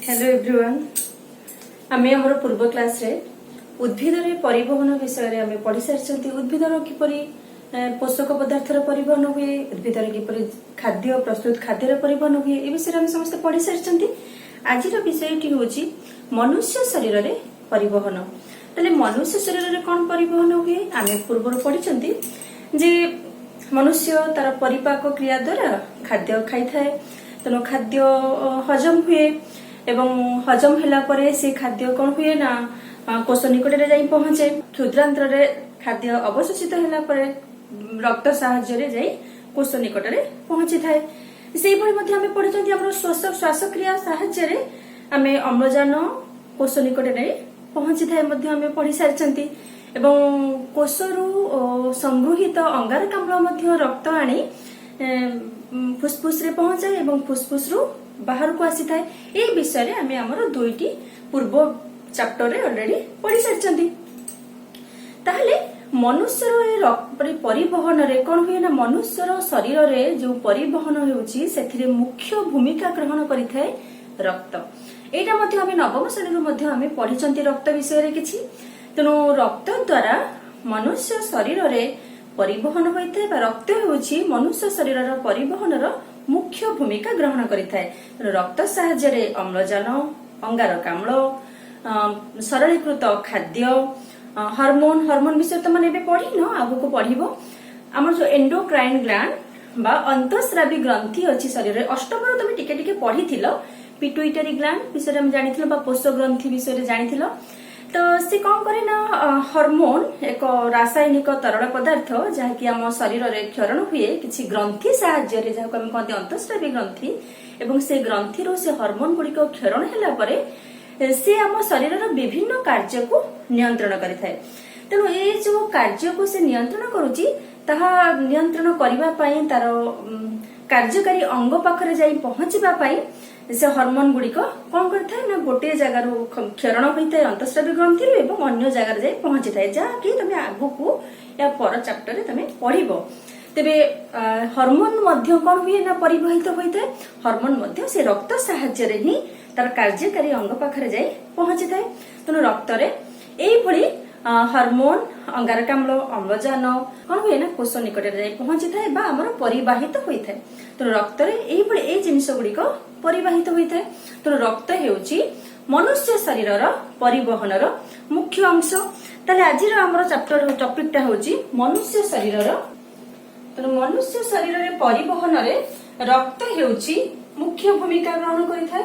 Hello everyone, ଆମେ ଆମର ପୂର୍ବ କ୍ଲାସରେ ଉଦ୍ଭିଦରେ ପରିବହନ ବିଷୟରେ ଆମେ ପଢି ସାରିଛନ୍ତି। ଉଦ୍ଭିଦର କିପରି ପୋଷକ ପଦାର୍ଥର ପରିବହନ ହୁଏ, ଉଦ୍ଭିଦରେ କିପରି ଖାଦ୍ୟ ପ୍ରସ୍ତୁତ ଖାଦ୍ୟର ପରିବହନ ହୁଏ, ଏ ବିଷୟରେ ଆମେ ସମସ୍ତେ ପଢି ସାରିଛନ୍ତି। ଆଜିର ବିଷୟଟି ହେଉଛି ମନୁଷ୍ୟ ଶରୀରରେ ପରିବହନ। ତାହେଲେ ମନୁଷ୍ୟ ଶରୀରରେ କଣ ପରିବହନ ହୁଏ? ଆମେ ପୂର୍ବରୁ ପଢିଛନ୍ତି ଯେ ମନୁଷ୍ୟ ତାର ପରିପାକ କ୍ରିୟା ଦ୍ୱାରା ଖାଦ୍ୟ ଖାଇଥାଏ। ତେଣୁ ଖାଦ୍ୟ ହଜମ ହୁଏ ଏବଂ ହଜମ ହେଲା ପରେ ସେ ଖାଦ୍ୟ କଣ ହୁଏ ନା କୋଷ ନିକଟରେ ଯାଇ ପହଞ୍ଚେ। କ୍ଷୁଦ୍ରାନ୍ତ୍ରରେ ଖାଦ୍ୟ ଅବଶୋଷିତ ହେଲା ପରେ ରକ୍ତ ସାହାଯ୍ୟରେ ଯାଇ କୋଷ ନିକଟରେ ପହଞ୍ଚିଥାଏ। ସେଇଭଳି ମଧ୍ୟ ଆମେ ପଢିଛନ୍ତି, ଆମର ଶ୍ୱାସକ୍ରିୟା ସାହାଯ୍ୟରେ ଆମେ ଅମ୍ଳଜାନ କୋଷ ନିକଟରେ ପହଞ୍ଚିଥାଏ ମଧ୍ୟ ଆମେ ପଢି ସାରିଛନ୍ତି। ଏବଂ କୋଷରୁ ସଂଗୃହୀତ ଅଙ୍ଗାରକାମ୍ଳ ମଧ୍ୟ ରକ୍ତ ଆଣି ଫୁସଫୁସରେ ପହଞ୍ଚାଏ ଏବଂ ଫୁସଫୁସରୁ ବାହାରକୁ ଆସିଥାଏ। ଏହି ବିଷୟରେ ଆମେ ଆମର ଦୁଇଟି ପୂର୍ବ ଚାପ୍ଟରରେ ଅଲରେଡି ପଢି ସାରିଛନ୍ତି। ତାହେଲେ ମନୁଷ୍ୟର ଏ ପରିବହନରେ କଣ ହୁଏ ନା ମନୁଷ୍ୟର ଶରୀରରେ ଯୋଉ ପରିବହନ ହେଉଛି, ସେଥିରେ ମୁଖ୍ୟ ଭୂମିକା ଗ୍ରହଣ କରିଥାଏ ରକ୍ତ। ଏଇଟା ମଧ୍ୟ ଆମେ ନବମ ଶ୍ରେଣୀରୁ ମଧ୍ୟ ଆମେ ପଢିଛନ୍ତି ରକ୍ତ ବିଷୟରେ କିଛି। ତେଣୁ ରକ୍ତ ଦ୍ୱାରା ମନୁଷ୍ୟ ଶରୀରରେ ପରିବହନ ହୋଇଥାଏ ବା ରକ୍ତ ହେଉଛି ମନୁଷ୍ୟ ଶରୀରର ପରିବହନର ମୁଖ୍ୟ ଭୂମିକା ଗ୍ରହଣ କରିଥାଏ। ତେଣୁ ରକ୍ତ ସାହାଯ୍ୟରେ ଅମ୍ଳଜାନ, ଅଙ୍ଗାରକାମ୍ଳ, ସରଳୀକୃତ ଖାଦ୍ୟ, ହରମୋନ, ହରମୋନ ବିଷୟରେ ତମାନେ ଏବେ ପଢିନ, ଆଗକୁ ପଢିବ। ଆମର ଯୋଉ ଏଣ୍ଡୋକ୍ରାଇନ ଗ୍ଲାଣ୍ଡ ବା ଅନ୍ତଃସ୍ରାବୀ ଗ୍ରନ୍ଥି ଅଛି ଶରୀରରେ, ଅଷ୍ଟମରୁ ତମେ ଟିକେ ଟିକେ ପଢିଥିଲ। ପିଟୁଇଟାରୀ ଗ୍ଲାଣ୍ଡ ବିଷୟରେ ଆମେ ଜାଣିଥିଲ ବା ପୋଷ ଗ୍ରନ୍ଥି ବିଷୟରେ ଜାଣିଥିଲ। ତ ସେ କଣ କରେ ନା ହରମୋନ ଏକ ରାସାୟନିକ ତରଳ ପଦାର୍ଥ, ଯାହାକି ଆମ ଶରୀରରେ କ୍ଷରଣ ହୁଏ କିଛି ଗ୍ରନ୍ଥି ସାହାଯ୍ୟରେ, ଯାହାକୁ ଆମେ କହନ୍ତି ଅନ୍ତଃସ୍ରାବୀ ଗ୍ରନ୍ଥି। ଏବଂ ସେ ଗ୍ରନ୍ଥିରୁ ସେ ହରମୋନ ଗୁଡିକ କ୍ଷରଣ ହେଲା ପରେ ସେ ଆମ ଶରୀରର ବିଭିନ୍ନ କାର୍ଯ୍ୟକୁ ନିୟନ୍ତ୍ରଣ କରିଥାଏ। ତେଣୁ ଏଇ ଯୋଉ କାର୍ଯ୍ୟକୁ ସେ ନିୟନ୍ତ୍ରଣ କରୁଛି, ତାହା ନିୟନ୍ତ୍ରଣ କରିବା ପାଇଁ ତାର କାର୍ଯ୍ୟକାରୀ ଅଙ୍ଗ ପାଖରେ ଯାଇ ପହଞ୍ଚିବା ପାଇଁ ସେ ହରମୋନ ଗୁଡିକ କଣ କରିଥାଏ ନା ଗୋଟିଏ ଜାଗାରୁ କ୍ଷରଣ ହୋଇଥାଏ ଅନ୍ତଃସ୍ରାବୀ ଗ୍ରନ୍ଥିରୁ ଏବଂ ଅନ୍ୟ ଜାଗାରେ ଯାଇ ପହଞ୍ଚିଥାଏ, ଯାହାକି ତମେ ଆଗକୁ ୟା ପର ଚାପ୍ଟରରେ ତମେ ପଢିବ। ତେବେ ହରମୋନ ମଧ୍ୟ କଣ ହୁଏ ନା ପରିବାହିତ ହୋଇଥାଏ। ହରମୋନ ମଧ୍ୟ ସେ ରକ୍ତ ସାହାଯ୍ୟରେ ହିଁ ତାର କାର୍ଯ୍ୟକାରୀ ଅଙ୍ଗ ପାଖରେ ଯାଇ ପହଞ୍ଚିଥାଏ। ତେଣୁ ରକ୍ତରେ ଏଇଭଳି ହରମୋନ, ଅଙ୍ଗାରକାମ୍ଳ, ଅମ୍ଳଜାନ କଣ ହୁଏ ନା କୋଷ ନିକଟରେ ଯାଇ ପହଞ୍ଚିଥାଏ ବା ଆମର ପରିବାହିତ ହୋଇଥାଏ। ତେଣୁ ରକ୍ତରେ ଏଇଭଳି ଏଇ ଜିନିଷ ଗୁଡିକ ପରିବାହିତ ହୋଇଥାଏ। ତେଣୁ ରକ୍ତ ହେଉଛି ମନୁଷ୍ୟ ଶରୀରର ପରିବହନର ମୁଖ୍ୟ ଅଂଶ। ତାହେଲେ ଆଜିର ଆମର ଚାପ୍ଟର ଟପିକଟା ହେଉଛି ମନୁଷ୍ୟ ଶରୀରର। ତେଣୁ ମନୁଷ୍ୟ ଶରୀରରେ ପରିବହନରେ ରକ୍ତ ହେଉଛି ମୁଖ୍ୟ ଭୂମିକା ଗ୍ରହଣ କରିଥାଏ।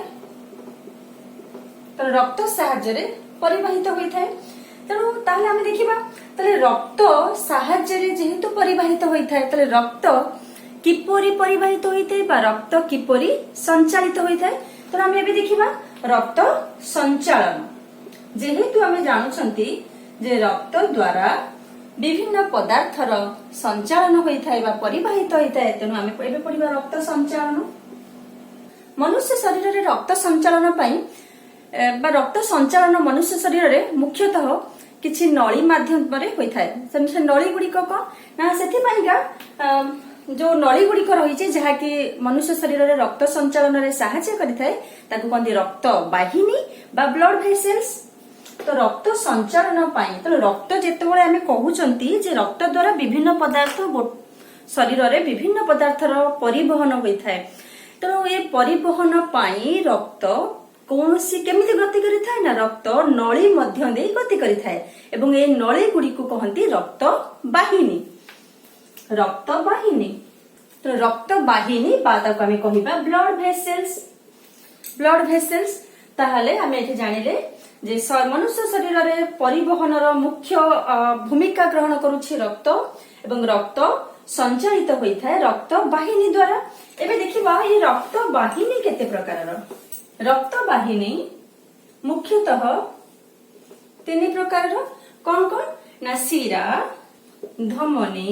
ତେଣୁ ରକ୍ତ ସାହାଯ୍ୟରେ ପରିବାହିତ ହୋଇଥାଏ। ତେଣୁ ତାହେଲେ ଆମେ ଦେଖିବା, ତାହେଲେ ରକ୍ତ ସାହାଯ୍ୟରେ ଯେହେତୁ ପରିବାହିତ ହୋଇଥାଏ, ତାହେଲେ ରକ୍ତ କିପରି ପରିବାହିତ ହୋଇଥାଏ ବା ରକ୍ତ କିପରି ସଞ୍ଚାଳିତ ହୋଇଥାଏ? ତେଣୁ ଆମେ ଏବେ ଦେଖିବା ରକ୍ତ ସଞ୍ଚାଳନ। ଯେହେତୁ ଆମେ ଜାଣୁଛନ୍ତି ଯେ ରକ୍ତ ଦ୍ୱାରା ବିଭିନ୍ନ ପଦାର୍ଥର ସଞ୍ଚାଳନ ହୋଇଥାଏ ବା ପରିବାହିତ ହୋଇଥାଏ, ତେଣୁ ଆମେ ଏବେ ପଢିବା ରକ୍ତ ସଞ୍ଚାଳନ। ମନୁଷ୍ୟ ଶରୀରରେ ରକ୍ତ ସଞ୍ଚାଳନ ପାଇଁ ବା ରକ୍ତ ସଞ୍ଚାଳନ ମନୁଷ୍ୟ ଶରୀରରେ ମୁଖ୍ୟତଃ କିଛି ନଳୀ ମାଧ୍ୟମରେ ହୋଇଥାଏ। ସେ ନଳୀ ଗୁଡିକ କଣ ନା ସେଥିପାଇଁକା ଯୋଉ ନଳୀ ଗୁଡିକ ରହିଛି, ଯାହାକି ମନୁଷ୍ୟ ଶରୀରରେ ରକ୍ତ ସଞ୍ଚାଳନରେ ସାହାଯ୍ୟ କରିଥାଏ, ତାକୁ କହନ୍ତି ରକ୍ତ ବାହିନୀ ବା ବ୍ଲଡ ଭେସେଲ୍ସ। ତ ରକ୍ତ ସଞ୍ଚାଳନ ପାଇଁ, ତେଣୁ ରକ୍ତ ଯେତେବେଳେ ଆମେ କହୁଛନ୍ତି ଯେ ରକ୍ତ ଦ୍ୱାରା ବିଭିନ୍ନ ପଦାର୍ଥ ଶରୀରରେ ବିଭିନ୍ନ ପଦାର୍ଥର ପରିବହନ ହୋଇଥାଏ, ତେଣୁ ଏ ପରିବହନ ପାଇଁ ରକ୍ତ କୌଣସି କେମିତି ଗତି କରିଥାଏ ନା ରକ୍ତ ନଳୀ ମଧ୍ୟ ଦେଇ ଗତି କରିଥାଏ ଏବଂ ଏ ନଳୀ ଗୁଡିକୁ କହନ୍ତି ରକ୍ତ ବାହିନୀ। ରକ୍ତ ବାହିନୀ, ତେଣୁ ରକ୍ତ ବାହିନୀ ବା ତାକୁ ଆମେ କହିବା ବ୍ଲଡ ଭେସେଲ୍ସ। Blood vessels. ତାହେଲେ ଆମେ ଏଠି ଜାଣିଲେ ଯେ ମନୁଷ୍ୟ ଶରୀରରେ ପରିବହନର ମୁଖ୍ୟ ଭୂମିକା ଗ୍ରହଣ କରୁଛି ରକ୍ତ ଏବଂ ରକ୍ତ ସଞ୍ଚାଳିତ ହୋଇଥାଏ ରକ୍ତ ବାହିନୀ ଦ୍ୱାରା। ଏବେ ଦେଖିବା ଏଇ ରକ୍ତ ବାହିନୀ କେତେ ପ୍ରକାରର। ରକ୍ତ ବାହିନୀ ମୁଖ୍ୟତଃ ତିନି ପ୍ରକାରର। କଣ କଣ ନା ଶିରା, ଧମନୀ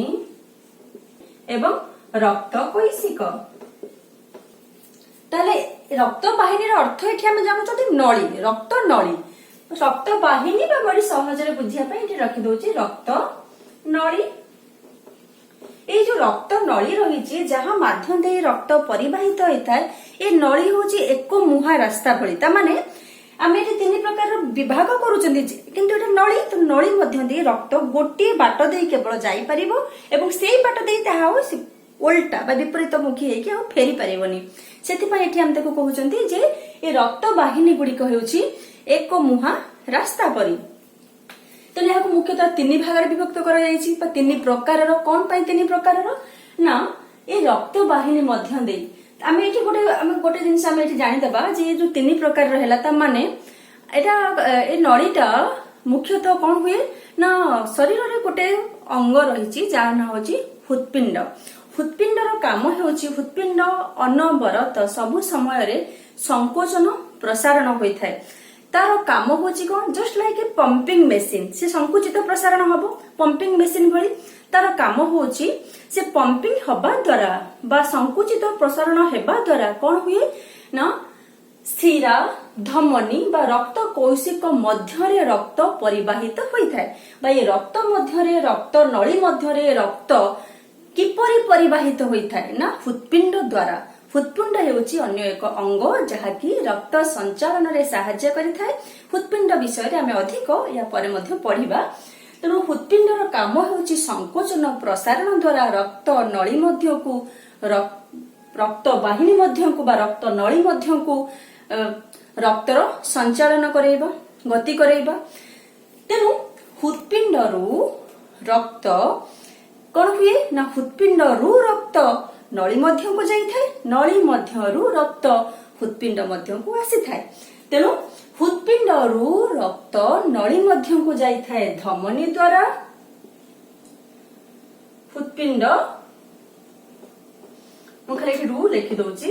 ଏବଂ ରକ୍ତ କୈଶିକ। ତାହେଲେ ରକ୍ତ ବାହିନୀର ଅର୍ଥ ଏଠି ଆମେ ଜାଣୁଛନ୍ତି ନଳୀ, ରକ୍ତ ନଳୀ। ରକ୍ତ ବାହିନୀ ବା ବଡି ସହଜରେ ବୁଝିବା ପାଇଁ ଏଠି ରଖିଦଉଛି ରକ୍ତ ନଳୀ। ଏଇ ଯୋଉ ରକ୍ତ ନଳୀ ରହିଛି, ଯାହା ମାଧ୍ୟମ ଦେଇ ରକ୍ତ ପରିବାହିତ ହୋଇଥାଏ, ଏ ନଳୀ ହଉଛି ଏକ ମୁହାଁ ରାସ୍ତା ଭଳି। ତା ମାନେ ଆମେ ଏଠି ତିନି ପ୍ରକାରର ବିଭାଗ କରୁଛନ୍ତି, କିନ୍ତୁ ଏଟା ନଳୀ ତ ନଳୀ ମଧ୍ୟ ଦେଇ ରକ୍ତ ଗୋଟିଏ ବାଟ ଦେଇ କେବଳ ଯାଇପାରିବ ଏବଂ ସେଇ ବାଟ ଦେଇ ତାହା ଆଉ ଓଲଟା ବା ବିପରୀତ ମୁଖୀ ହେଇକି ଆଉ ଫେରି ପାରିବନି। ସେଥିପାଇଁ ଏଠି ଆମେ ତାକୁ କହୁଛନ୍ତି ଯେ ଏ ରକ୍ତ ବାହିନୀ ଗୁଡିକ ହେଉଛି ଏକ ମୁହାଁ ରାସ୍ତା ପରି। ତେଣୁ ଏହାକୁ ମୁଖ୍ୟତଃ ତିନି ଭାଗରେ ବିଭକ୍ତ କରାଯାଇଛି ବା ତିନି ପ୍ରକାରର। କଣ ପାଇଁ ତିନି ପ୍ରକାରର ନା, ଏ ରକ୍ତ ବାହିନୀ ମଧ୍ୟ ଦେଇ ଆମେ ଗୋଟେ ଜିନିଷ ଆମେ ଏଠି ଜାଣିଦେବା ଯେ ଏ ଯୋଉ ତିନି ପ୍ରକାରର ହେଲା, ତା ମାନେ ଏଇଟା ଏ ନଳୀଟା ମୁଖ୍ୟତଃ କଣ ହୁଏ ନା, ଶରୀରରେ ଗୋଟେ ଅଙ୍ଗ ରହିଛି ଯାହା ନାଁ ହଉଛି ହୃତ୍ପିଣ୍ଡ। ହୃତ୍ପିଣ୍ଡର କାମ ହେଉଛି, ହୃତ୍ପିଣ୍ଡ ଅନବରତ ସବୁ ସମୟରେ ସଂକୋଚନ ପ୍ରସାରଣ ହୋଇଥାଏ। ତାର କାମ ହଉଛି କଣ? Just like a pumping machine। ସେ ସଂକୁଚିତ ପ୍ରସାରଣ ହବ ପମ୍ପିଂ ମେସିନ ଭଳି। ତାର କାମ ହଉଛି, ସେ ପମ୍ପିଂ ହବା ଦ୍ୱାରା ବା ସଂକୁଚିତ ପ୍ରସାରଣ ହେବା ଦ୍ୱାରା କଣ ହୁଏ ନା, ଶିରା ଧମନୀ ବା ରକ୍ତ କୌଶିକ ମଧ୍ୟରେ ରକ୍ତ ପରିବାହିତ ହୋଇଥାଏ। ବା ଏ ରକ୍ତ ମଧ୍ୟରେ, ରକ୍ତ ନଳୀ ମଧ୍ୟରେ ରକ୍ତ କିପରି ପରିବାହିତ ହୋଇଥାଏ ନା, ହୃତ୍ପିଣ୍ଡ ଦ୍ୱାରା। ହୃତ୍ପିଣ୍ଡ ହେଉଛି ଅନ୍ୟ ଏକ ଅଙ୍ଗ ଯାହାକି ରକ୍ତ ସଞ୍ଚାଳନରେ ସାହାଯ୍ୟ କରିଥାଏ। ହୃତ୍ପିଣ୍ଡ ବିଷୟରେ ଆମେ ଅଧିକ ୟା ପରେ ମଧ୍ୟ ପଢିବା। ତେଣୁ ହୃତ୍ପିଣ୍ଡର କାମ ହେଉଛି ସଂକୋଚନ ପ୍ରସାରଣ ଦ୍ୱାରା ରକ୍ତ ନଳୀ ମଧ୍ୟକୁ, ରକ୍ତ ବାହିନୀ ମଧ୍ୟକୁ ବା ରକ୍ତ ନଳୀ ମଧ୍ୟକୁ ରକ୍ତର ସଞ୍ଚାଳନ କରେଇବା, ଗତି କରେଇବା। ତେଣୁ ହୃତ୍ପିଣ୍ଡରୁ ରକ୍ତ କଣ ହୁଏ ନା, ହୃତ୍ପିଣ୍ଡରୁ ରକ୍ତ ନଳୀ ମଧ୍ୟକୁ ଯାଇଥାଏ, ନଳୀ ମଧ୍ୟରୁ ରକ୍ତ ହୃତ୍ପିଣ୍ଡ ମଧ୍ୟକୁ ଆସିଥାଏ। ତେଣୁ ହୃତ୍ପିଣ୍ଡରୁ ରକ୍ତ ନଳୀ ମଧ୍ୟକୁ ଯାଇଥାଏ ଧମନୀ ଦ୍ୱାରା। ହୃତ୍ପିଣ୍ଡ, ମୁଁ ଖାଲି ଏଠି ରୁ ଲେଖି ଦଉଛି।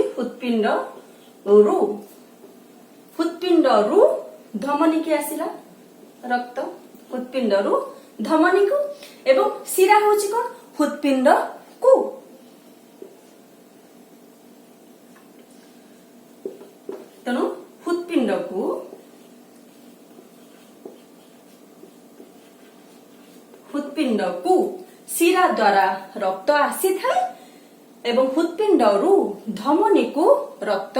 ହୃତ୍ପିଣ୍ଡରୁ ଧମନୀକି ଆସିଲା ରକ୍ତ, ହୃତ୍ପିଣ୍ଡରୁ ଧମନୀକୁ। ଏବଂ ଶିରା ହଉଛି କଣ? ହୃତ୍ପିଣ୍ଡକୁ। ତେଣୁ ହୃତ୍ପିଣ୍ଡକୁ ଶିରା ଦ୍ୱାରା ରକ୍ତ ଆସିଥାଏ ଏବଂ ହୃତ୍ପିଣ୍ଡରୁ ଧମନୀକୁ ରକ୍ତ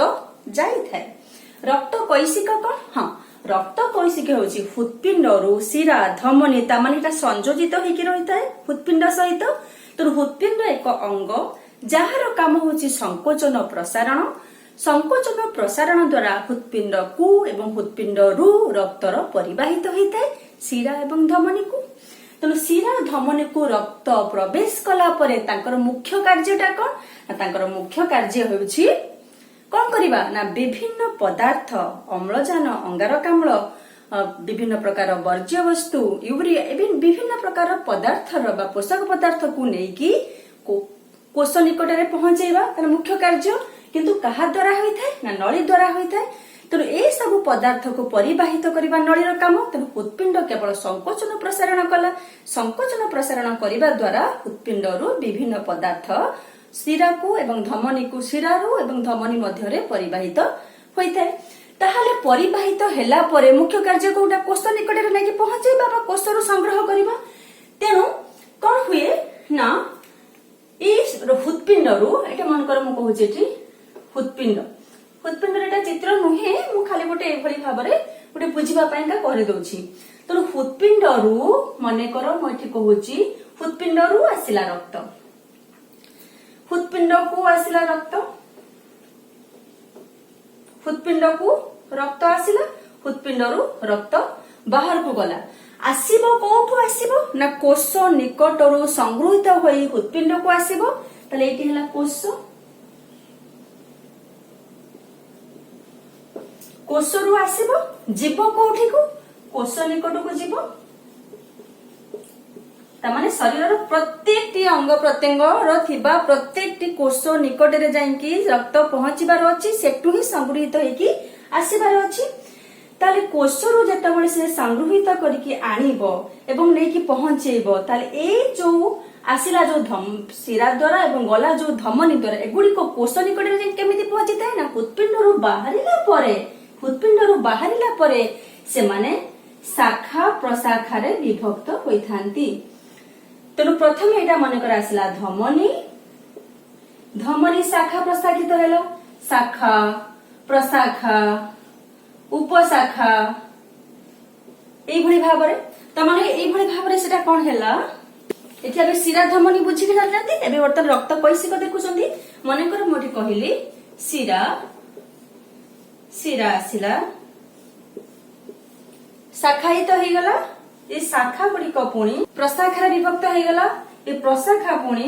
ଯାଇଥାଏ। ରକ୍ତ କୈଶିକ କଣ? ହଁ, ରକ୍ତ କୈଶିକ ହେଉଛି ହୃତ୍ପିଣ୍ଡରୁ ଶିରା ଧମନୀ, ତା ମାନେ ଏଟା ସଂଯୋଜିତ ହେଇକି ରହିଥାଏ ହୃତ୍ପିଣ୍ଡ ସହିତ। ତେଣୁ ହୃତ୍ପିଣ୍ଡ ଏକ ଅଙ୍ଗ ଯାହାର କାମ ହଉଛି ସଂକୋଚନ ପ୍ରସାରଣ। ସଂକୋଚନ ପ୍ରସାରଣ ଦ୍ୱାରା ହୃତ୍ପିଣ୍ଡକୁ ଏବଂ ହୃତ୍ପିଣ୍ଡରୁ ରକ୍ତର ପରିବାହିତ ହୋଇଥାଏ ଶିରା ଏବଂ ଧମନୀକୁ। ତେଣୁ ଶିରା ଧମନୀକୁ ରକ୍ତ ପ୍ରବେଶ କଲା ପରେ ତାଙ୍କର ମୁଖ୍ୟ କାର୍ଯ୍ୟଟା କଣ ନା, ତାଙ୍କର ମୁଖ୍ୟ କାର୍ଯ୍ୟ ହେଉଛି କଣ କରିବା ନା, ବିଭିନ୍ନ ପଦାର୍ଥ, ଅମ୍ଳଜାନ, ଅଙ୍ଗାରକାମ୍ଳ, ବିଭିନ୍ନ ପ୍ରକାର ବର୍ଜ୍ୟବସ୍ତୁ, ୟୁରିଆ ଏବଂ ବିଭିନ୍ନ ପ୍ରକାର ପଦାର୍ଥର ବା ପୋଷକ ପଦାର୍ଥକୁ ନେଇକି କୋଷ ନିକଟରେ ପହଞ୍ଚେଇବା ତାର ମୁଖ୍ୟ କାର୍ଯ୍ୟ। କିନ୍ତୁ କାହା ଦ୍ୱାରା ହୋଇଥାଏ ନା, ନଳୀ ଦ୍ୱାରା ହୋଇଥାଏ। ତେଣୁ ଏ ସବୁ ପଦାର୍ଥକୁ ପରିବାହିତ କରିବା ନଳୀର କାମ। ତେଣୁ ହୃତ୍ପିଣ୍ଡ କେବଳ ସଂକୋଚନ ପ୍ରସାରଣ କଲା। ସଂକୋଚନ ପ୍ରସାରଣ କରିବା ଦ୍ୱାରା ହୃତ୍ପିଣ୍ଡରୁ ବିଭିନ୍ନ ପଦାର୍ଥ ଶିରାକୁ ଏବଂ ଧମନୀକୁ, ଶିରାରୁ ଏବଂ ଧମନୀ ମଧ୍ୟରେ ପରିବାହିତ ହୋଇଥାଏ। ତାହେଲେ ପରିବାହିତ ହେଲା ପରେ ମୁଖ୍ୟ କାର୍ଯ୍ୟ କୋଉଟା? କୋଷ ନିକଟରେ ନେଇକି ପହଞ୍ଚେଇବା ବା କୋଷରୁ ସଂଗ୍ରହ କରିବା। ତେଣୁ କଣ ହୁଏ ନା, ଏଇ ହୃତ୍ପିଣ୍ଡରୁ, ଏଇଟା ମନେକର ମୁଁ କହୁଛି ଏଠି ହୃତ୍ପିଣ୍ଡ, ହୃତ୍ପିଣ୍ଡର ଏଟା ଚିତ୍ର ନୁହେଁ, ମୁଁ ଖାଲି ଗୋଟେ ଏଇଭଳି ଭାବରେ ଗୋଟେ ବୁଝିବା ପାଇଁକା କରିଦଉଛି। ତେଣୁ ହୃତ୍ପିଣ୍ଡରୁ, ମନେକର ମୁଁ ଏଠି କହୁଛି, ହୃତ୍ପିଣ୍ଡରୁ ଆସିଲା ରକ୍ତ, ହୃତ୍ପିଣ୍ଡକୁ ଆସିଲା ରକ୍ତ, ହୃତ୍ପିଣ୍ଡକୁ ରକ୍ତ ଆସିଲା, ହୃତ୍ପିଣ୍ଡରୁ ରକ୍ତ ବାହାରକୁ ଗଲା। ଆସିବ କୋଉଠୁ ଆସିବ ନା, କୋଷ ନିକଟରୁ ସଂଗୃହୀତ ହୋଇ ହୃତ୍ପିଣ୍ଡକୁ ଆସିବ। ତାହେଲେ ଏଇଠି ହେଲା କୋଷ। କୋଷରୁ ଆସିବ, ଯିବ କୋଉଠିକୁ? କୋଷ ନିକଟକୁ ଯିବ। ତାମାନେ ଶରୀରର ପ୍ରତ୍ୟେକଟି ଅଙ୍ଗ ପ୍ରତ୍ୟଙ୍ଗର ଥିବା ପ୍ରତ୍ୟେକଟି କୋଷ ନିକଟରେ ଯାଇକି ରକ୍ତ ପହଞ୍ଚିବାର ଅଛି, ସେଠୁ ହିଁ ସଂଗୃହୀତ ହେଇକି ଆସିବାର ଅଛି। ତାହେଲେ କୋଷରୁ ଯେତେବେଳେ ସେ ସଂଗୃହୀତ କରିକି ଆଣିବ ଏବଂ ନେଇକି ପହଞ୍ଚେଇବ, ତାହେଲେ ଏଇ ଯୋଉ ଆସିଲା ଯୋଉ ଶିରା ଦ୍ୱାରା ଏବଂ ଗଲା ଯୋଉ ଧମନୀ ଦ୍ୱାରା, ଏଗୁଡିକ କୋଷ ନିକଟରେ ଯାଇ କେମିତି ପହଞ୍ଚିଥାଏ ନା, ହୃତ୍ପିଣ୍ଡରୁ ବାହାରିଲା ପରେ ସେମାନେ ଶାଖା ପ୍ରଶାଖାରେ ବିଭକ୍ତ ହୋଇଥାନ୍ତି। ତେଣୁ ପ୍ରଥମେ ଏଇଟା ମନେକର ଆସିଲା ଧମନୀ। ଧମନୀ ଶାଖା ପ୍ରଶାଖିତ ହେଲା, ଶାଖା, ପ୍ରଶାଖା, ଉପଶାଖା, ଏଇଭଳି ଭାବରେ। ତାମାନେ ଏଇଭଳି ଭାବରେ ସେଟା କଣ ହେଲା? ଏଠି ଆମେ ଶିରା ଧମନୀ ବୁଝିକି ଜାଣିଛନ୍ତି। ଏବେ ବର୍ତ୍ତମାନ ରକ୍ତ କୈଶିକ ଦେଖୁଛନ୍ତି। ମନେକର ମୁଁ ଏଠି କହିଲି ଶିରା, ଶିରା ଆସିଲା, ଶାଖାୟିତ ହେଇଗଲା। ଏ ଶାଖା ଗୁଡିକ ପୁଣି ପ୍ରଶାଖାରେ ବିଭକ୍ତ ହେଇଗଲା। ଏ ପ୍ରଶାଖା ପୁଣି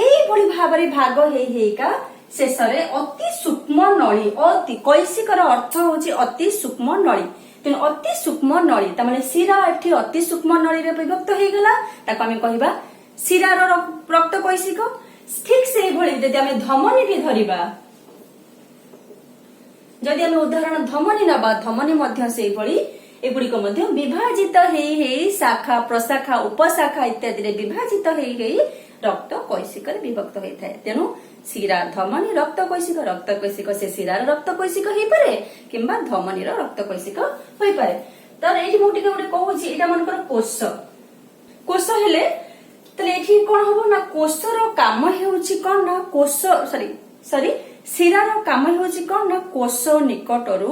ଏଇଭଳି ଭାବରେ ଭାଗ ହେଇ ହେଇକା ଶେଷରେ ଅତି ସୂକ୍ଷ୍ମ ନଳୀ। ଅତି କୈଶିକର ଅର୍ଥ ହଉଛି ଅତି ସୂକ୍ଷ୍ମ ନଳୀ। ତେଣୁ ଅତି ସୂକ୍ଷ୍ମ ନଳୀ, ତାମାନେ ଶିରା ଏଠି ଅତି ସୂକ୍ଷ୍ମ ନଳୀରେ ବିଭକ୍ତ ହେଇଗଲା, ତାକୁ ଆମେ କହିବା ଶିରାର ରକ୍ତ କୈଶିକ। ଠିକ ସେଇଭଳି ଯଦି ଆମେ ଧମନୀ ବି ଧରିବା, ଯଦି ଆମେ ଉଦାହରଣ ଧମନୀ ନବା, ଧମନୀ ମଧ୍ୟ ସେଇଭଳି ଏଗୁଡିକ ମଧ୍ୟ ବିଭାଜିତ ହେଇ ହେଇ ଶାଖା, ପ୍ରଶାଖା, ଉପଶାଖା ଇତ୍ୟାଦିରେ ବିଭାଜିତ ହେଇ ହେଇ ରକ୍ତ କୈଶିକରେ ବିଭକ୍ତ ହୋଇଥାଏ। ତେଣୁ ଶିରା, ଧମନୀ, ରକ୍ତ କୈଶିକ। ରକ୍ତ କୈଶିକ ସେ ଶିରାର ରକ୍ତ କୈଶିକ ହେଇପାରେ କିମ୍ବା ଧମନୀର ରକ୍ତ କୈଶିକ ହୋଇପାରେ। ତାର ଏଇଠି ମୁଁ ଟିକେ ଗୋଟେ କହୁଛି, ଏଇଟା ମନେକର କୋଷ। କୋଷ ହେଲେ ତାହେଲେ ଏଠି କଣ ହବ ନା କୋଷର କାମ ହେଉଛି କଣ ନା କୋଷ ସରି ସରି ଶିରାର କାମ ହେଉଛି କଣ ନା କୋଷ ନିକଟରୁ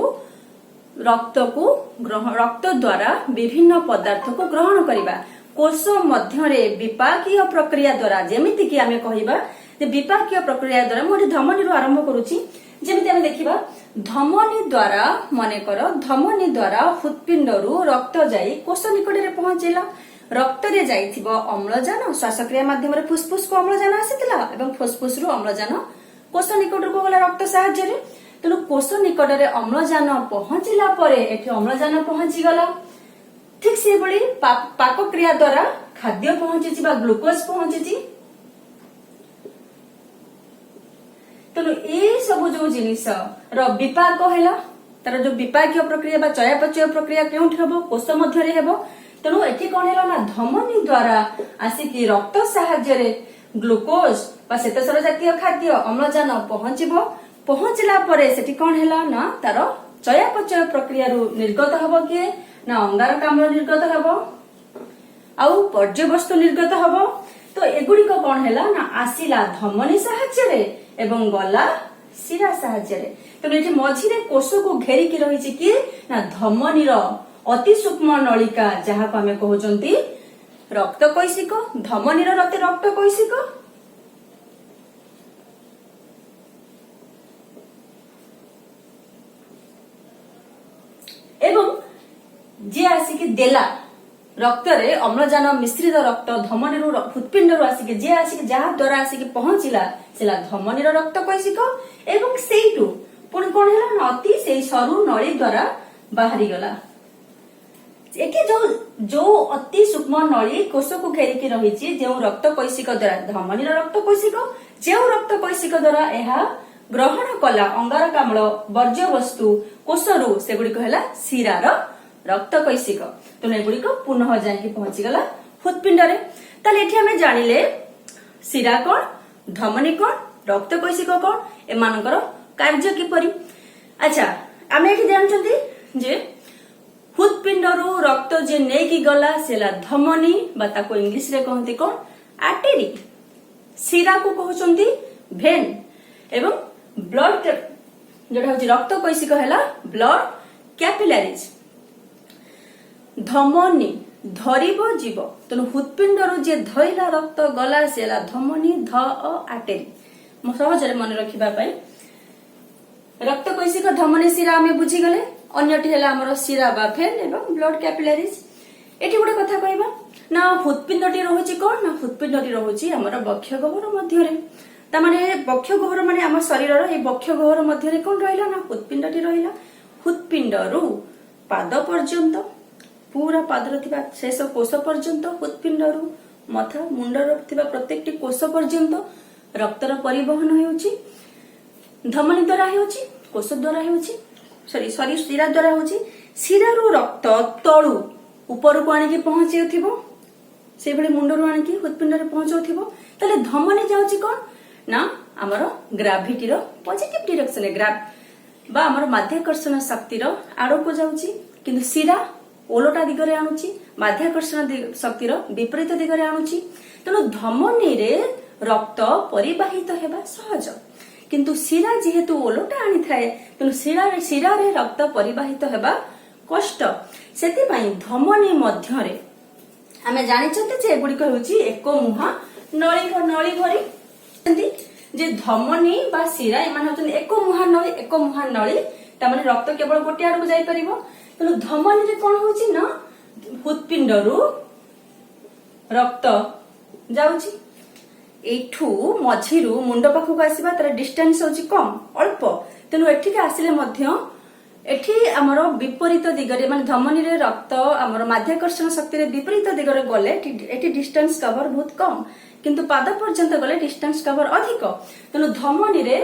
ରକ୍ତକୁ ଗ୍ରହଣ, ରକ୍ତ ଦ୍ଵାରା ବିଭିନ୍ନ ପଦାର୍ଥକୁ ଗ୍ରହଣ କରିବା। କୋଷ ମଧ୍ୟରେ ବିପାକୀୟ ପ୍ରକ୍ରିୟା ଦ୍ଵାରା, ଯେମିତି କି ଆମେ କହିବା ଯେ ବିପାକୀୟ ପ୍ରକ୍ରିୟା ଦ୍ଵାରା, ମୁଁ ଏଠି ଧମନୀରୁ ଆରମ୍ଭ କରୁଛି। ଯେମିତି ଆମେ ଦେଖିବା ଧମନୀ ଦ୍ଵାରା, ମନେକର ଧମନୀ ଦ୍ଵାରା ହୃତ୍ପିଣ୍ଡରୁ ରକ୍ତ ଯାଇ କୋଷ ନିକଟରେ ପହଞ୍ଚିଲା। ରକ୍ତରେ ଯାଇଥିବ ଅମ୍ଳଜାନ, ଶ୍ୱାସକ୍ରିୟା ମାଧ୍ୟମରେ ଫୁସଫୁସକୁ ଅମ୍ଳଜାନ ଆସିଥିଲା ଏବଂ ଫୁସଫୁସରୁ ଅମ୍ଳଜାନ କୋଷ ନିକଟକୁ ଗଲା ରକ୍ତ ସାହାଯ୍ୟରେ। ତେଣୁ କୋଷ ନିକଟରେ ଅମ୍ଳଜାନ ପହଞ୍ଚିଲା ପରେ ଏଠି ଅମ୍ଳଜାନ ପହଞ୍ଚିଗଲା। ଠିକ ସେଇଭଳି ପାକକ୍ରିୟା ଦ୍ଵାରା ଖାଦ୍ୟ ପହଞ୍ଚିଛି ବା ଗ୍ଲୁକୋଜ ପହଞ୍ଚିଛି। ତେଣୁ ଏଇ ସବୁ ଯୋଉ ଜିନିଷ ର ବିପାକ ହେଲା, ତାର ଯୋଉ ବିପାକୀୟ ପ୍ରକ୍ରିୟା ବା ଚୟାପଚୟ ପ୍ରକ୍ରିୟା କେଉଁଠି ହବ? କୋଷ ମଧ୍ୟରେ ହେବ। ତେଣୁ ଏଠି କଣ ହେଲା ନା ଧମନୀ ଦ୍ଵାରା ଆସିକି ରକ୍ତ ସାହାଯ୍ୟରେ ଗ୍ଲୁକୋଜ ବା ଶ୍ଵେତସାର ଜାତୀୟ ଖାଦ୍ୟ, ଅମ୍ଳଜାନ ପହଞ୍ଚିବ। ପହଞ୍ଚିଲା ପରେ ସେଠି କଣ ହେଲା ନା ତାର ଚୟାପଚୟ ପ୍ରକ୍ରିୟାରୁ ନିର୍ଗତ ହବ କିଏ ନା ଅଙ୍ଗାରକାମ୍ଳ ନିର୍ଗତ ହବ ଆଉ ବର୍ଜ୍ୟବସ୍ତୁ ନିର୍ଗତ ହବ। ତ ଏଗୁଡିକ କଣ ହେଲା ନା ଆସିଲା ଧମନୀ ସାହାଯ୍ୟରେ ଏବଂ ଗଲା ଶିରା ସାହାଯ୍ୟରେ। ତେଣୁ ଏଠି ମଝିରେ କୋଷକୁ ଘେରିକି ରହିଛି କିଏ ନା ଧମନୀର ଅତି ସୂକ୍ଷ୍ମ ନଳିକା, ଯାହାକୁ ଆମେ କହୁଛନ୍ତି ରକ୍ତ କୈଶିକ, ଧମନୀର ରକ୍ତ କୈଶିକ। ଏବଂ ଯିଏ ଆସିକି ଦେଲା ରକ୍ତରେ ଅମ୍ଳଜାନ ମିଶ୍ରିତ ରକ୍ତ ଧମନୀରୁ, ହୃତ୍ପିଣ୍ଡରୁ ଆସିକି ଯିଏ ଆସିକି ଯାହା ଦ୍ଵାରା ଆସିକି ପହଞ୍ଚିଲା, ସେଲା ଧମନୀର ରକ୍ତ କୈଶିକ। ଏବଂ ସେଇଠୁ ପୁଣି କଣ ହେଲା ନା ଅତି ସେଇ ସରୁ ନଳୀ ଦ୍ଵାରା ବାହାରିଗଲା। ଏଠି ଯୋଉ ଯୋଉ ଅତି ସୂକ୍ଷ୍ମ ନଳୀ କୋଷକୁ ଘେରିକି ରହିଛି, ଯେଉଁ ରକ୍ତ କୈଶିକ ଦ୍ଵାରା, ଧମନୀର ରକ୍ତ କୈଶିକ, ଯେଉଁ ରକ୍ତ କୈଶିକ ଦ୍ଵାରା ଏହା ଗ୍ରହଣ କଲା ଅଙ୍ଗାରକାମ୍ଳ ବର୍ଜ୍ୟବସ୍ତୁ କୋଷରୁ, ସେଗୁଡିକ ହେଲା ଶିରାର ରକ୍ତ କୈଶିକ। ତେଣୁ ଏଗୁଡିକ ପୁନଃ ଯାଇକି ପହଞ୍ଚିଗଲା ହୃତ୍ପିଣ୍ଡରେ। ତାହେଲେ ଏଠି ଆମେ ଜାଣିଲେ ଶିରା କଣ, ଧମନୀ କଣ, ରକ୍ତ କୈଶିକ କଣ, ଏମାନଙ୍କର କାର୍ଯ୍ୟ କିପରି। ଆଚ୍ଛା, ଆମେ ଏଠି ଜାଣିଛନ୍ତି ଯେ ହୃତ୍ପିଣ୍ଡରୁ ରକ୍ତ ଯିଏ ନେଇକି ଗଲା ସେ ହେଲା ଧମନୀ ବା ତାକୁ ଇଂଲିଶରେ କହନ୍ତି କଣ ଆର୍ଟେରୀ। ଶିରାକୁ କହୁଛନ୍ତି ଭେନ୍ ଏବଂ ବ୍ଲଡ ଯୋଉଟା ହଉଛି ରକ୍ତ କୈଶିକ ହେଲା ବ୍ଲଡ କ୍ୟାପିଲାରିଜ। ଧମନୀ ଧରିବ ଯିବ, ତେଣୁ ହୃତ୍ପିଣ୍ଡରୁ ଯିଏ ଧଇଲା ରକ୍ତ ଗଲା ସେ ହେଲା ଧମନୀ, ଧ ଅ ଆର୍ଟେରୀ। ସହଜରେ ମନେ ରଖିବା ପାଇଁ ରକ୍ତ କୈଶିକ, ଧମନୀ, ଶିରା ଆମେ ବୁଝିଗଲେ। ଅନ୍ୟଟି ହେଲା ଆମର ଶିରା ବା ଭେନ୍ ଏବଂ ବ୍ଲଡ କ୍ୟାପିଲାରିଜ। ଏଠି ଗୋଟେ କଥା କହିବା ନା ହୃତ୍ପିଣ୍ଡଟି ରହୁଛି କଣ ନା ହୃତ୍ପିଣ୍ଡଟି ରହୁଛି ଆମର ବକ୍ଷ ଗହ୍ୱର ମଧ୍ୟରେ। ତାମାନେ ବକ୍ଷ ଗହ୍ୱର ମାନେ ଆମ ଶରୀରର ଏଇ ବକ୍ଷ ଗହ୍ୱର ମଧ୍ୟରେ କଣ ରହିଲା ନା ହୃତ୍ପିଣ୍ଡଟି ରହିଲା। ହୃତ୍ପିଣ୍ଡରୁ ପାଦ ପର୍ଯ୍ୟନ୍ତ, ପୁରା ପାଦରେ ଥିବା ଶେଷ କୋଷ ପର୍ଯ୍ୟନ୍ତ, ହୃତ୍ପିଣ୍ଡରୁ ମଥା ମୁଣ୍ଡର ଥିବା ପ୍ରତ୍ୟେକଟି କୋଷ ପର୍ଯ୍ୟନ୍ତ ରକ୍ତର ପରିବହନ ହେଉଛି ଧମନୀ ଦ୍ଵାରା ହେଉଛି, କୋଷ ଦ୍ଵାରା ହେଉଛି, ସରି ସରି ଶିରା ଦ୍ଵାରା ହେଉଛି। ଶିରାରୁ ରକ୍ତ ତଳୁ ଉପରକୁ ଆଣିକି ପହଞ୍ଚେଉଥିବ, ସେଇଭଳି ମୁଣ୍ଡରୁ ଆଣିକି ହୃତ୍ପିଣ୍ଡରେ ପହଞ୍ଚଉଥିବ। ତାହେଲେ ଧମନୀ ଯାଉଛି କଣ ନା ଆମର ଗ୍ରାଭିଟିର ପଜିଟିଭ ଡିରେକ୍ସନରେ, ବା ଆମର ମାଧ୍ୟାକର୍ଷଣ ଶକ୍ତିର ଆଡକୁ ଯାଉଛି। କିନ୍ତୁ ଶିରା ଓଲଟା ଦିଗରେ ଆଣୁଛି, ମାଧ୍ୟାକର୍ଷଣ ଶକ୍ତିର ବିପରୀତ ଦିଗରେ ଆଣୁଛି। ତେଣୁ ଧମନୀରେ ରକ୍ତ ପରିବାହିତ ହେବା ସହଜ, କିନ୍ତୁ ଶିରା ଯେହେତୁ ଓଲଟା ଆଣିଥାଏ, ତେଣୁ ଶିରାରେ ରକ୍ତ ପରିବାହିତ ହେବା କଷ୍ଟ। ସେଥିପାଇଁ ଧମନୀ ମଧ୍ୟରେ ଆମେ ଜାଣିଛନ୍ତି ଯେ ଏଗୁଡିକ ହେଉଛି ଏକ ମୁହାଁ ନଳୀ, ନଳୀ ଭରି ଯେ ଧମନୀ ବା ଶିରା, ଏମାନେ ହଉଛନ୍ତି ଏକ ମୁହାଁ ନଳୀ। ଏକ ମୁହାଁ ନଳୀ ତାମାନେ ରକ୍ତ କେବଳ ଗୋଟିଏ ଆଡକୁ ଯାଇପାରିବ। ତେଣୁ ଧମନୀରେ କଣ ହଉଛି ନା ହୃତ୍ପିଣ୍ଡରୁ ରକ୍ତ ଯାଉଛି। ଏଇଠୁ ମଝିରୁ ମୁଣ୍ଡ ପାଖକୁ ଆସିବା ତାର ଡିଷ୍ଟାନ୍ସ ହଉଛି କମ, ଅଳ୍ପ। ତେଣୁ ଏଠିକି ଆସିଲେ ମଧ୍ୟ ଏଠି ଆମର ବିପରୀତ ଦିଗରେ, ମାନେ ଧମନୀରେ ରକ୍ତ ଆମର ମାଧ୍ୟାକର୍ଷଣ ଶକ୍ତିରେ ବିପରୀତ ଦିଗରେ ଗଲେ ଏଠି ଡିଷ୍ଟାନ୍ସ କଭର ବହୁତ କମ, କିନ୍ତୁ ପାଦ ପର୍ଯ୍ୟନ୍ତ ଗଲେ ଡିଷ୍ଟାନ୍ସ କଭର ଅଧିକ। ତେଣୁ ଧମନୀରେ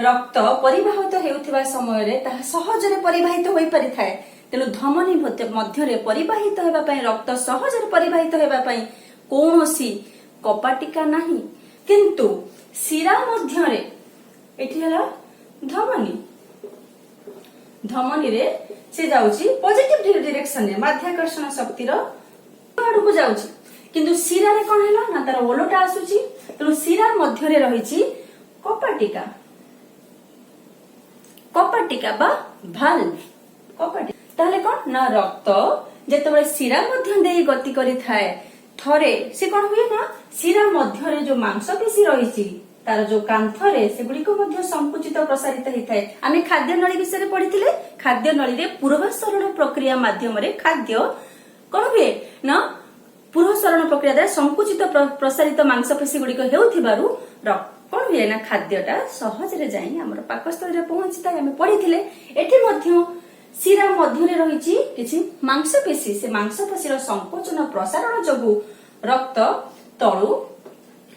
ରକ୍ତ ପରିବାହିତ ହେଉଥିବା ସମୟରେ ତାହା ସହଜରେ ପରିବାହିତ ହୋଇପାରିଥାଏ। ତେଣୁ ଧମନୀ ମଧ୍ୟରେ ପରିବାହିତ ହେବା ପାଇଁ, ରକ୍ତ ସହଜରେ ପରିବାହିତ ହେବା ପାଇଁ କୌଣସି କପାଟିକା ନାହିଁ। କିନ୍ତୁ ଶିରା ମଧ୍ୟରେ, ଏଠି ହେଲା ଧମନୀ, ଧମନୀରେ ସେ ଯାଉଛି ପଜିଟିଭ ଡିରେକ୍ସନରେ, ମାଧ୍ୟାକର୍ଷଣ ଶକ୍ତିର ଆଡକୁ ଯାଉଛି। କିନ୍ତୁ ଶିରାରେ କଣ ହେଲା ନା ତାର ଓଲଟା ଆସୁଛି। ତେଣୁ ଶିରା ମଧ୍ୟରେ ରହିଛି କପାଟିକା, କପାଟିକା ବା ଭାଲ୍ଭ, କପାଟିକା। ତାହେଲେ କଣ ନା ରକ୍ତ ଯେତେବେଳେ ଶିରା ମଧ୍ୟ ଦେଇ ଗତି କରିଥାଏ, ଥରେ ସେ କଣ ହୁଏ ନା ଶିରା ମଧ୍ୟରେ ଯୋଉ ମାଂସପେଶୀ ରହିଛି, ତାର ଯୋଉ କାନ୍ଥରେ, ସେଗୁଡିକ ମଧ୍ୟ ସଂକୁଚିତ ପ୍ରସାରିତ ହେଇଥାଏ। ଆମେ ଖାଦ୍ୟ ନଳୀ ବିଷୟରେ ପଢିଥିଲେ। ଖାଦ୍ୟ ନଳୀରେ ପୁରଃସରଣ ପ୍ରକ୍ରିୟା ମାଧ୍ୟମରେ ଖାଦ୍ୟ କଣ ହୁଏ ନା ପୁରଃସରଣ ପ୍ରକ୍ରିୟା ଦ୍ୱାରା ସଂକୁଚିତ ପ୍ରସାରିତ ମାଂସପେଶୀ ଗୁଡିକ ହେଉଥିବାରୁ କଣ ହୁଏ ନା ଖାଦ୍ୟଟା ସହଜରେ ଯାଇ ଆମର ପାକସ୍ଥଳୀରେ ପହଞ୍ଚିଥାଏ, ଆମେ ପଢିଥିଲେ। ଏଠି ମଧ୍ୟ ଶିରା ମଧ୍ୟରେ ରହିଛି କିଛି ମାଂସପେଶୀ। ସେ ମାଂସପେଶୀର ସଂକୋଚନ ପ୍ରସାରଣ ଯୋଗୁ ରକ୍ତ ତଳୁ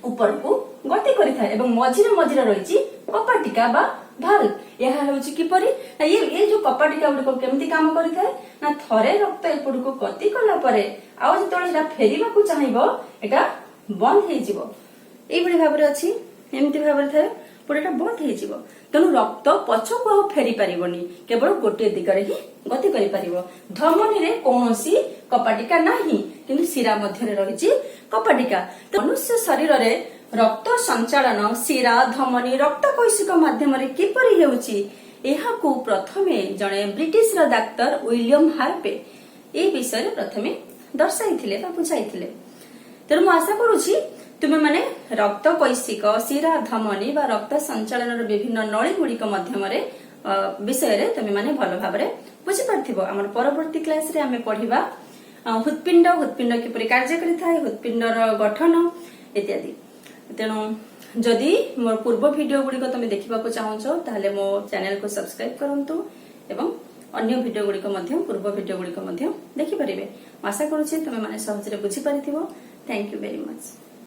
ଉପରକୁ ଗତି କରିଥାଏ ଏବଂ ମଝିରେ ମଝିରେ ରହିଛି କପାଟିକା ବା ଭାଲ୍ଭ। ଏହା ହେଉଛି କିପରି ନା ଇଏ ଯୋଉ କପାଟିକା ଗୁଡିକ କେମିତି କାମ କରିଥାଏ ନା ଥରେ ରକ୍ତ ଏପଟକୁ ଗତି କଲା ପରେ ଆଉ ଯେତେବେଳେ ସେଟା ଫେରିବାକୁ ଚାହିଁବ, ଏଟା ବନ୍ଦ ହେଇଯିବ। ଏଇଭଳି ଭାବରେ ଅଛି, ଏମିତି ଭାବରେ ଥାଏ, ପୁରା ଏଟା ବନ୍ଦ ହେଇଯିବ। ତେଣୁ ରକ୍ତ ପଛକୁ ଆଉ ଫେରି ପାରିବନି, କେବଳ ଗୋଟିଏ ଦିଗରେ ହିଁ ଗତି କରିପାରିବ। ଧମନୀରେ କୌଣସି କପାଟିକା ନାହିଁ, କିନ୍ତୁ ଶିରା ମଧ୍ୟରେ ରହିଛି କପାଟିକା। ମନୁଷ୍ୟ ଶରୀରରେ ରକ୍ତ ସଞ୍ଚାଳନ ଶିରା, ଧମନୀ, ରକ୍ତ କୈଶିକ ମାଧ୍ୟମରେ କିପରି ହେଉଛି, ଏହାକୁ ପ୍ରଥମେ ଜଣେ ବ୍ରିଟିଶର ଡାକ୍ତର ୱିଲିୟମ ହାର୍ଭେ ଏହି ବିଷୟରେ ପ୍ରଥମେ ଦର୍ଶାଇଥିଲେ ବା ବୁଝାଇଥିଲେ। ତେଣୁ ମୁଁ ଆଶା କରୁଛି ତୁମେ ମାନେ ରକ୍ତ କୈଶିକ, ଶିରା, ଧମନୀ ବା ରକ୍ତ ସଞ୍ଚାଳନର ବିଭିନ୍ନ ନଳୀ ଗୁଡିକ ମାଧ୍ୟମରେ ବିଷୟରେ ତୁମେ ମାନେ ଭଲ ଭାବରେ ବୁଝିପାରିଥିବ। ଆମର ପରବର୍ତ୍ତୀ କ୍ଲାସରେ ଆମେ ପଢିବା ହୃତ୍ପିଣ୍ଡ, ହୃତ୍ପିଣ୍ଡ କିପରି କାର୍ଯ୍ୟ କରିଥାଏ, ହୃତ୍ପିଣ୍ଡର ଗଠନ ଇତ୍ୟାଦି। ତେଣୁ ଯଦି ମୋର ପୂର୍ବ ଭିଡିଓ ଗୁଡିକ ତମେ ଦେଖିବାକୁ ଚାହୁଁଛ, ତାହେଲେ ମୋ ଚ୍ୟାନେଲକୁ ସବସ୍କ୍ରାଇବ କରନ୍ତୁ ଏବଂ ଅନ୍ୟ ଭିଡିଓ ଗୁଡିକ ମଧ୍ୟ, ପୂର୍ବ ଭିଡିଓ ଗୁଡିକ ମଧ୍ୟ ଦେଖିପାରିବେ। ମୁଁ ଆଶା କରୁଛି ତୁମେ ମାନେ ସହଜରେ ବୁଝିପାରିଥିବ। Thank you very much.